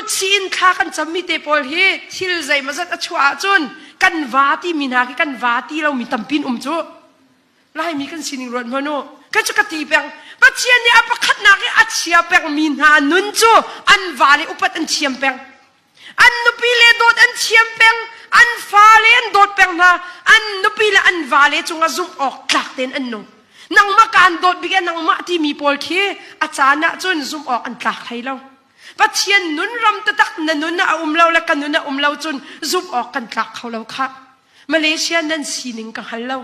Kut in thla kan cammi te pawl hi thil zeimawzat a chuah ahcun kan va timi hna khi kan va ti lomi tampi um cu. Laimi kan sining ruat hmanh u. Ka cu ka ti peng. Pathian nih a pakhatnak i a chia pengmi hna nun cu an va le upat an thiam peng. An nupi le dawt an thiam peng. An fale an dawt peng hna. An nupi le an vale cungah zumh awk tlak tein an nung. Nangmah kaan dawt bik e nangmah timi pawl khi a caan ah cun zumh awk an tlak hlei lo. Pathian nun ram taktak na nun ah a um lo le ka nun ah um lo cun zumh awk kan tlak kho lo khah. Malaysia nan sining ka hngal lo.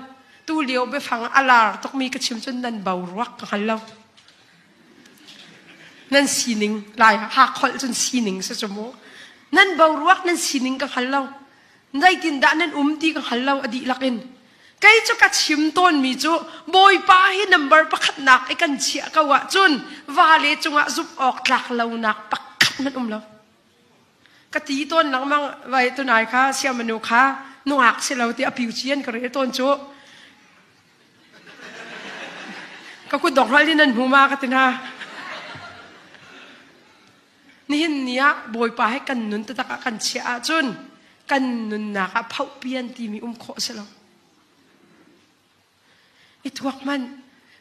Tu lio biafang a lar tukmi ka chim cun nan boruak ka hngal lo. Nan sining lai hak holh cun sining si cu mu. Nan boruak nan sining ka hngal lo. Zeitindah nan um ti ka hngal lo a dihlak in. Kei cu ka chim tawnmi cu Bawipa hi number pakhatnak i kan chiah ko ahcun vale cungah zumh awk tlak lonak pakhat hmanh um lo. Ka ti tawn lengmang vai tunai kha siamanu kha nungak si lo ti a piu ci an ka rel tawn cu. Ka kut dok hral in nan hmu ma ka ti hna. Nihin ni ah Bawipa he kan nun taktak ah kan chiah ahcun kan nunnak ah phohpian timi um khawh si lo. I tuak hmanh.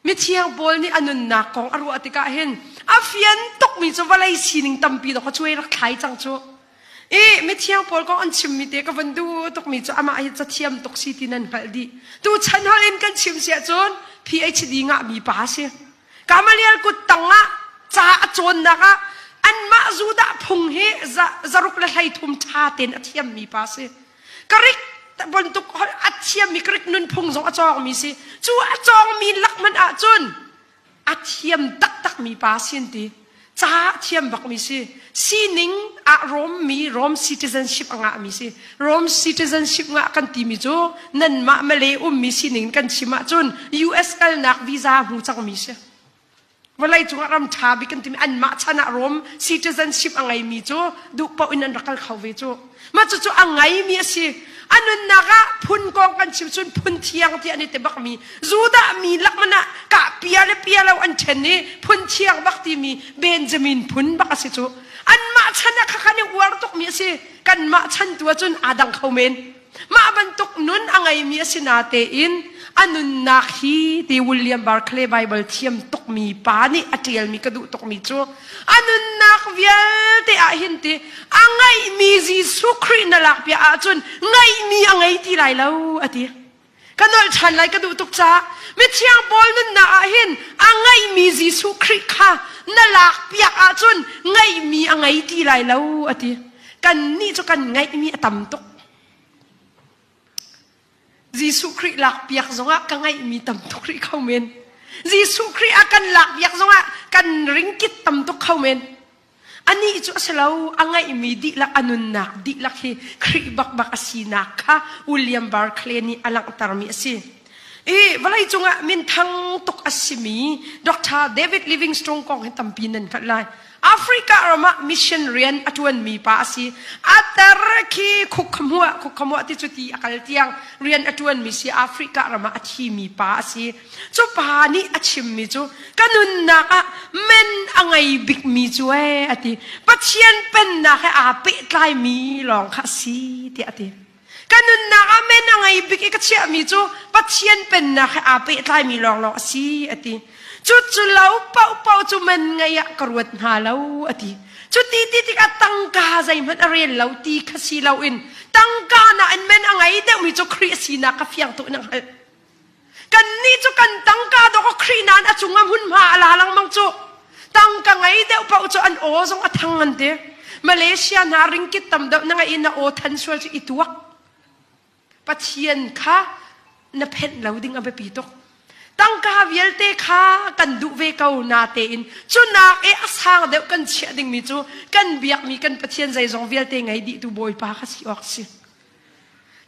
Mithiang Paul nih a nunnak kong a ruah tikah hin a fian tukmi cu vawlei sining tampi dawk a cuai rak thlai cang cu. I mithiang Paul kong an chimmi te ka van duh tukmi cu amah hi cathiam tuk si ti nan hngalh dih. Tu chan holh in kan chim si ahcun PhD ngahmi pa a si. Gamaliel kut tangah ca a cawnnak ah anmah Judah phung hi zaruk le 13 ṭha tein a thiammi pa si. Greek bantuk a thiammi Greek nunphung zong a cawngmi si. Cu a cawngmi lak hmanh ahcun a thiam taktakmi pa si an ti. Ca a thiam bakmi si. Sining ah Rom mi Rome citizenship a ngahmi si. Rome citizenship ngah kan timi cu nanmah Malay ummi sining kan chim ahcun US kalnak visa hmu cangmi si. Vawlei cungah ram ṭha bik kan timi anmah chan ah Rome citizenship a ngeimi cu duh paoh in an rak kal kho ve cu. Mah cucu a ngeimi a si. A nunnak ah phun kong kan chim cun phun thiang ti an i ti bakmi Judah mi lakman ah kah pia le pia lo an ṭhen i phun thiang bak timi Benjamin phun bak a si cu. Anmah chan ah khakhan i uar tukmi a si. Kanmah chan tu ahcun aa dang kho men. Mah bantuk nun a ngeimi a si natein a nunnak hi ti William Barclay Bible thiam tukmi pa nih a ṭialmi ka duh tukmi cu a nunnak vialte ah hin ti a ngeihmi Jesuh Khrih na lak piak ahcun ngeihmi a ngei ti lai lo a ti. Ka nolh ṭhan lai ka duh tuk caah mithiang Paul nunnak ah hin a ngeihmi Jesuh Khrih kha na lak piak ahcun ngeihmi a ngei ti lai lo a ti. Kannih cu kan ngeihmi a tam tuk. Jesuh Khrih lak piak zongah ka ngeihmi tam tuk rih kho men. Jesuh Khrih a kan lak piak zongah kan ringkit tam tuk kho men. Anih cu a si lo, a ngeihmi dihlak a nunnak dihlak hi Khrih bakbak a sinak kha William Barclay nih a langhtermi a si. I vawlei cungah minthang tuk a simi Dr. David Livingstone kong hi tampi nan hngalh lai. Africa ram ah mission rian a ṭuanmi pa a si. A tar khi khukhamuah khukhamuah ti cu ti a kal tiang rian a ṭuanmi si Africa ram ah a thimi pa a si. Cu pa nih a chimmi cu ka nunnak ah men a ngei bikmi cu ee a ti. Pathian pennak he aa pehtlaimi lawng kha a si tiah a ti. Ka nunnak ah men a ngei bik i ka chiahmi cu Pathian pennak he aa pehtlaimi lawnglawng a si a ti. Cu cu lo paohpaoh cu men ngei ah ka ruat hna lo a ti. Cu ti ti tikah tangka zeihmanh a rel lo ti kha si loin tangka nain men a ngei deuhmi cu Khrih a sinak ka fiang tuk in a hngalh. Kannih cu kan tangka dawk a Khrih nain a cungah hmunhma a la lengmang cu. Tangka ngei deuh paoh cu an aw zong a thang an ti. Malaysia hna ringkit tam deuh na ngeih in na aw than sual cu i tuak. Pathian kha na phenh lo ding a biapi tuk. Tangka vialte kha kan duh ve ko na tein cunak i a sang deuh kan chiah dingmi cu kan biakmi kan Pathian zeizong vialte ngei dihtu Bawipa kha si awk si.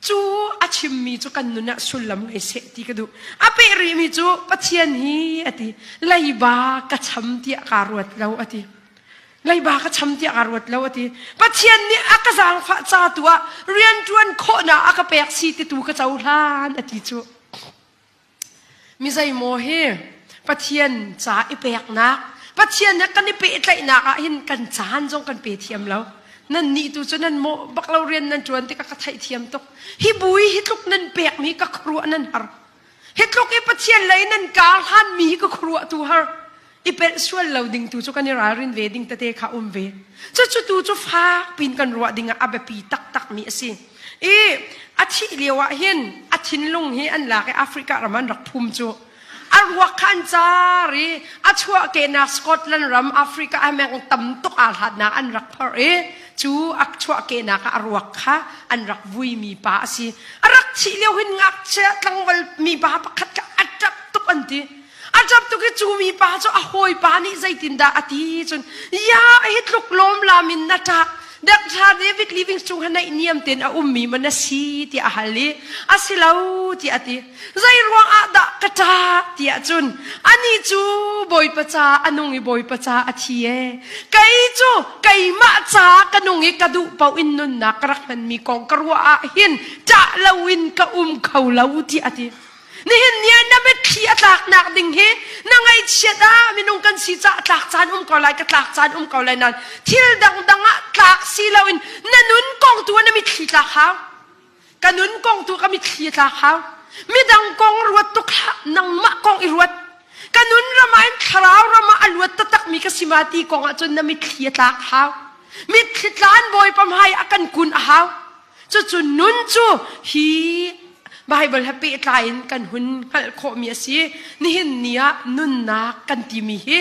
Cu a chimmi cu kan nun ah sullam ngei seh ti ka duh. A peh rihmi cu Pathian hi a ti. Leiba ka cham tiah kaa ruat lo a ti. Leiba ka cham tiah kaa ruat lo a ti. Pathian nih a ka zaangfah ca tu ah rianṭuan khawhnak a ka pek si ti tu ka cohlan a ti cu. Mi zeimaw hi Pathian ca i peknak, Pathian he kan i pehtlaihnak ah hin kan caan zong kan pe thiam lo. Nan nih tu cu nan mawh bak lo rian nan ṭuan tikah ka theihthiam tuk. Hi bu i hi tluk nan pekmi ka khuaruah nan har. Hi tluk i Pathian lei nan kar hlanmi hi ka khuaruah tu har. I pelh sual lo ding tu cu kan i ralrin ve ding tete kha um ve. Cucu tu cu fak pin kan ruah ding ah a biapi taktakmi a si. I a thih lio ah hin a thinlung hi an lak i Africa ram an rak phum cu. A ruak kha an car i a chuahkehnak Scotland ram Africa ah meng tam tuk aa hlatnak an rak phorh i cu a chuahkehnak ah a ruak kha an rak vuimi pa a si. A rak thih lio hin ngakchia tlangval mi pa pakhat kha a ṭap tuk an ti. A ṭap tuk i cu mi pa cu a hawipa nih zeitindah a ti cun ya hi tluk lawmlam in na ṭah Dr. David Livingstone ha naihniam tein a ummi ma na si tiah a hal i a si lo tiah a ti. Zei ruang ah dah ka ṭah tiah cun anih cu Bawipa ca a nung i Bawipa ca a thi e. Kei cu keimah ca ka nung i ka duh paoh in nunnak ka rak hmanmi kong ka ruah ah hin ṭah loin ka um kho lo tiah a ti. Nihin ni ah na mitthli a tlaknak ding hi na ngaihchiat ah minung kan si caah tlak caan um ko lai ka tlak caan um ko lai nain thil dangdang ah tlak si loin na nun kong tu ah na mitthli tlak hau. Ka nun kong tu ka mitthli a tlak hau. Midang kong ruat tuk hlah, nangmah kong i ruat. Ka nun ram ah in thlarau ram ah a luat taktakmi ka si ma ti kong ah cun na mitthli a tlak hau. Mitthli tlan Bawipa hmai a kan kun a hau. Cucu nun cu hi Baibal he pehtlai in kan hun hngalh khawhmi a si. Nihin ni ah nunnak kan timi hi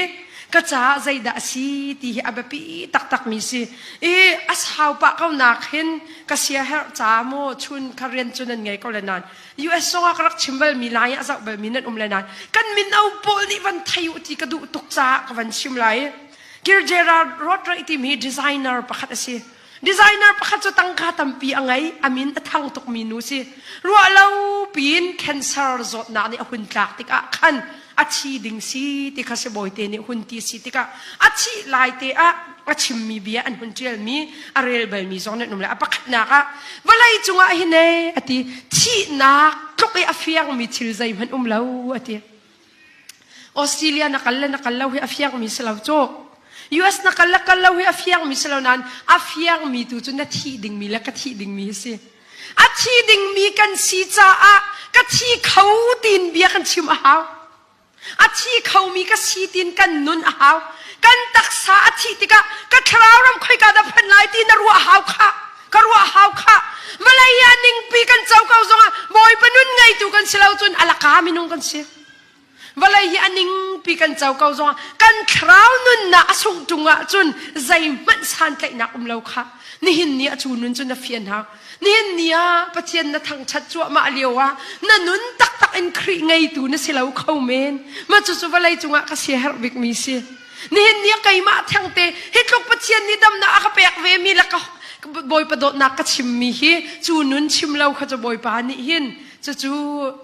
ka caah zeidah a si ti hi a biapi taktakmi si. I a sau pah ko nak hin ka siaherh ca maw chun kha rian cu nan ngei ko le nain US zong ah ka rak chim balmi lai ah zoh balmi nan um le nain kan mino pawl nih van thei u ti ka duh tuk caah ka van chim lai. Kir Gerard Rodriguez timi designer pakhat a si. Designer pakhat cu tangka tampi a ngei, a min a thang tukmi nu si. Ruah lo piin cancer zawtnak nih a hun tlak tikah khan a thi ding si ti kha sibawite nih hun ti si tikah a thih lai te ah a chimmi bia an hun ṭialmi a rel balmi zong nih an um le a pakhatnak ah vawlei cungah hin ee a ti thihnak tluk i a fiangmi thil zeihmanh um lo a ti. Australia na kal le na kal lo hi a fiangmi si lo cu. US na kal le kal lo hi a fiangmi si lo nain a fiangmi tu cu na thih dingmi le ka thih dingmi hi si. A thi dingmi kan si caah ka thi kho tin bia kan chim a hau. A thi khomi ka si tin kan nun a hau. Kan taksa a thih tikah ka thlarau ram khoika dah phanh lai ti na ruah hau kha. Ka ruah hau kha. Vawlei ah ningpi kan co ko zongah Bawipa nun ngeitu kan si lo cun alaka minung kan si. Vawlei hi a ningpi kan co ko zongah kan thlarau nunnak a sungh ṭung ahcun zeihmanh santlaihnak um lo kha nihin ni ah cu nun cu na fian hau. Nihin ni ah Pathian na thangṭhat cuahmah lio ah na nun taktak in Khrih ngeitu na si lo kho men. Mah cucu vawlei cungah ka siaherh bikmi si. Nihin ni ah keimah thengte hi tluk Pathian nih damnak a ka pek ve mi le ka Bawipa dawtnak ka chimmi hi cu nun chim lo kha cu Bawipa nih hin cucu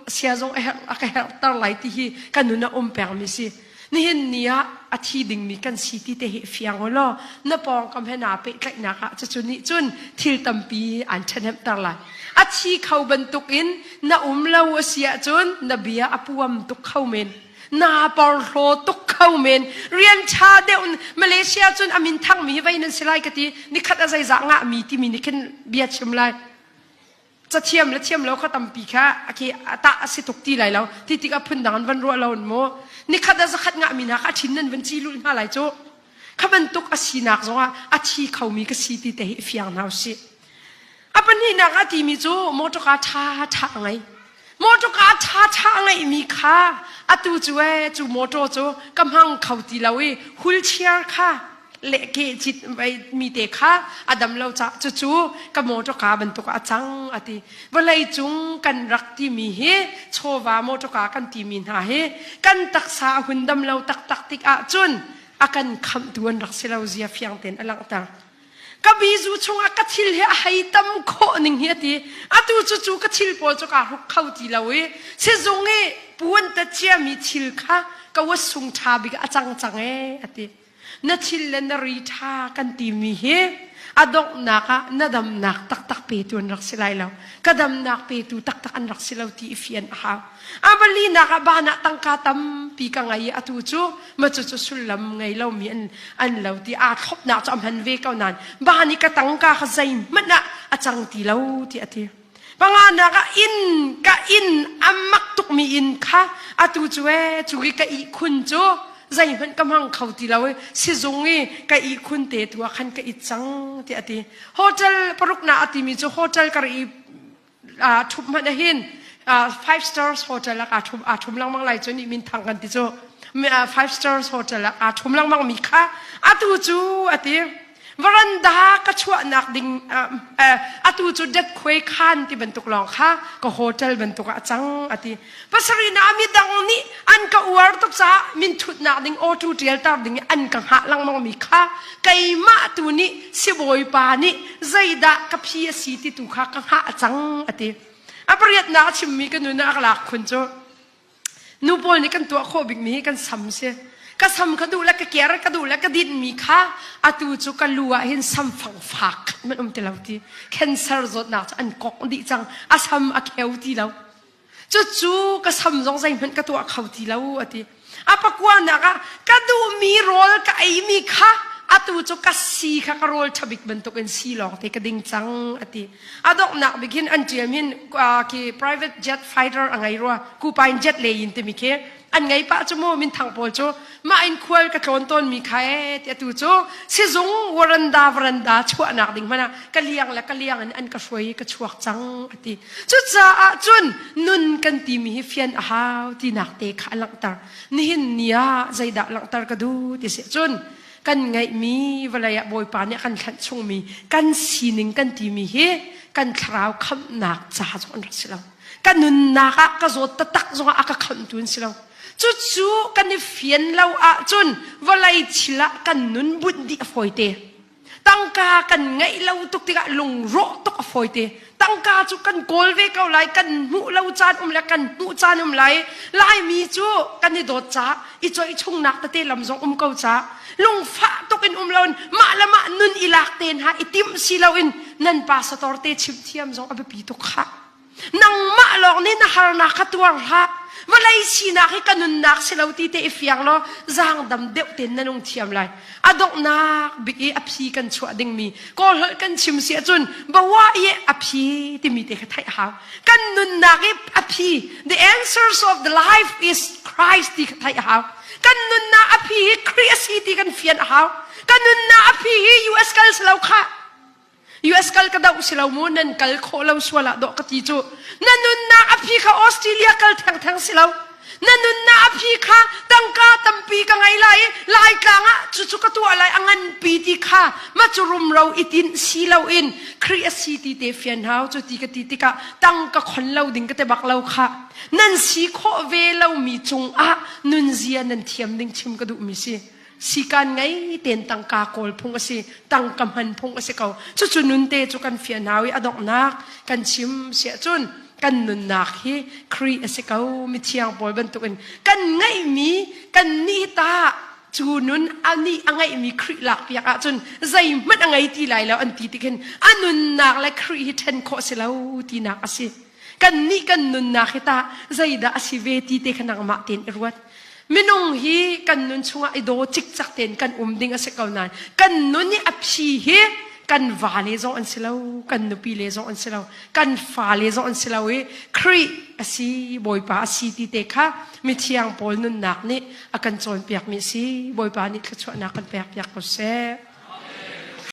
sia zong a herh a ka herhter lai ti hi ka nun a um pengmi si. Nihin ni ah a thi dingmi kan si ti te hi fiang u law na pawngkam he naa pehtlaihnak ah cucu nih cun thil tampi aan ṭhahnemhter lai. A thi kho bantukin na um lo a si ahcun na bia a puam tuk kho men. Naa porhlaw tuk kho men. Rian ṭha deuh Malaysia cun a min thangmi hi vei nan si lai ka ti. Nikhat a zeizah ngahmi timi nih khin bia chim lai. Cathiam le thiam lo kha tampi kha a khi a tah a si tuk ti lai lo. Ti tikah phundang an van ruah lo in mu. Nikhat a zakhat ngahmi hna kha a ṭhin nan van ci lulh hna lai cu. Kha bantuk a sinak zongah a thi khomi ka si ti te hi fiang hna usih. A pahnihnak a timi cu mawṭawka ṭha ṭha a ngei. Mawṭawka ṭha ṭha a ngeihmi kha atu cu ee cu mawṭaw cu ka hmang kho ti lo i wheelchair kha le ke cit mi te kha a dam lo caah cucu ka mawṭawka bantuk ah a cang a ti. Vawlei cung kan rak timi hi chawva mawṭawka kan timi hna hi kan taksa a hun dam lo taktak tik ahcun a kan khamhtu an rak si lo zia fiang tein a langhter. Ka bizu chungah ka thil hi a hei tam khawh ning hi a ti. Atu cu cu ka thil pawl cu kaa hruk kho ti lo i sizung i puan ta ciami thil kha ka wasung ṭha bik a cang cang ee a ti. Na thil le na ri ṭha kan timi hi. A donghnak ah na damnak taktak petu an rak si lai lo. Ka damnak petu taktak an rak si lo ti i fian a hau. A palinak ah ban ah tangka tampi ka ngei i atu cu ma cucu sullam ngei lomi an, an lo ti aa thlopnak cu a hman ve ko nain ban i ka tangka kha zeihmanh ah a cang ti lo ti a ti. Panganak ah inn ka inn a mak tukmi inn kha atu cu ee cu i ka ihkhun cu zeihmanh ka hmang kho ti lo i sizung i ka ihkhun te tu ah khan ka it cang tiah a ti. Hotel paruknak a timi cu hotel kar i ṭhup hmanh ahhin five stars hotel ah aa ṭhum aa ṭhum lengmang lai cu nih min thang kan ti cu five stars hotel ah aa ṭhum lengmang mi kha atu cu a ti varanda ka chuahnak ding atu cu det khuai khan ti bantuk lawng kha ka hotel bantuk ah a cang a ti pasarih na midang nih an ka uar tuk caah min thutnak ding auto tial tar ding an ka hngah lengmang mi kha keimah tu nih sibawipa nih zeidah ka phi a si ti tu kha ka hngah cang a ti a pariatnak a chimmi ka nun ah a ka lak khun cu Nu pawl nih kan tuah khawh bikmi hi kan sam si. Ka sam ka duh le ka ker ka duh le ka dinhmi kha atu cu ka lu ah hin sam fang fak man um ti lo ti. Cancer zawtnak cu an kok dih cang. A sam a kheu ti lo. Cucu ka sam zong zeihmanh ka tuah kho ti lo a ti. A pakuanak ah ka duhmi rawl ka eimi kha atu cu ka si kha ka rawl ṭhabik bantukin si lawng te ka ding cang a ti. A donghnak bik hin an ṭiam hin khi private jet fighter a ngei rua kupain jet le in timi khi an ngei pah cu mu minthang pawl cu mah in khual ka tlawn tawn mi kha e ti atu cu sizung waranda varanda chuahnak ding hmanh ah ka liang le ka liang in an ka hruai i ka chuak cang a ti cucaah cun nun kan timi hi fian a hau tinak te kha a langhter nihin ni ah zeidah langhter ka duh ti si cun kan ngeihmi vawlei ah Bawipa nih a kan thlanh chungmi kan sining kan timi hi kan thlarau khamhnak ca zong an rak si lo. Ka nunnak ah ka zawt taktak zongah a ka khamhtu an si lo. Cucu kan i fian lo ahcun vawlei thil ah kan nun bunh dih a fawite. Tangka kan ngeih lo tuk tikah lungrawh tuk a fawite. Tangka cu kan kawl ve ko lai, kan hmuh lo caan um le kan hmuh caan um lai. Laimi cu kan i dawt caah i coih chungnak tete lam zong um ko caah lungfah tuk in um loin mah le mah nun i lak te hna i timh si loin nan pastor te chimh thiam zong a biapi tuk khah. Nangmah lawng nih na harnak kha tuar hlah. Vawlei sinak hi ka nunnak si lo ti te i fiang law zaangdam deuh tein na nung thiam lai. A donghnak bik i a phi kan chuah dingmi kawlholh kan chim si ahcun bawa i a phi timi te kha theih a hau. Kan nunnak i a phi the answers of the life is Christ ti kha theih a hau. Kan nunnak a phi hi Khrih a si ti kan fian a hau. Kan nunnak a phi hi US kal si lo khah. US kal ka doh si lo mu nan kal khawh lo sual ah dawh ka ti cu na nunnak a phi kha Australia kal thengtheng si lo na nunnak a phi kha tangka tampi ka ngei lai i laitlang ah cucu ka tuah lai a nganpi ti kha ma cu rumro i tinh si lo in Khrih a si ti te fian hau cu ti ka ti tikah tangka khon lo ding ka te bak lo kha nan si khawh ve lomi cungah nunzia nan thiam ding chim ka duhmi si Sikan ngei ten tangka kawl phung a si, tangka hman phung a si ko. Cucu nun te cu kan fian hau i a donghnak kan chim siah cun kan nunnak hi Khrih a si ko mithiang pawl bantukin kan ngeihmi kan nih ta cu nun a nih a ngeihmi Khrih lak piak ahcun zeihmanh a ngei ti lai lo an ti tik hin a nunnak le Khrih hi ṭhen khawh si lo tinak a si. Kan nih kan nunnak hi tah zeidah a si ve ti te kha nangmah tein i ruat. Minung hi kan nun chungah i daw cikcak tein kan um ding a si ko nain kan nun i a phi hi kan vale zong an si lo, kan nupi le zong an si lo, kan fale zong an si lo i Khrih a si, Bawipa a si ti te kha mithiang Paul nunnak nih a kan cawnpiakmi a si. Bawipa nih thluachuahnak kan pekpiak ko seh.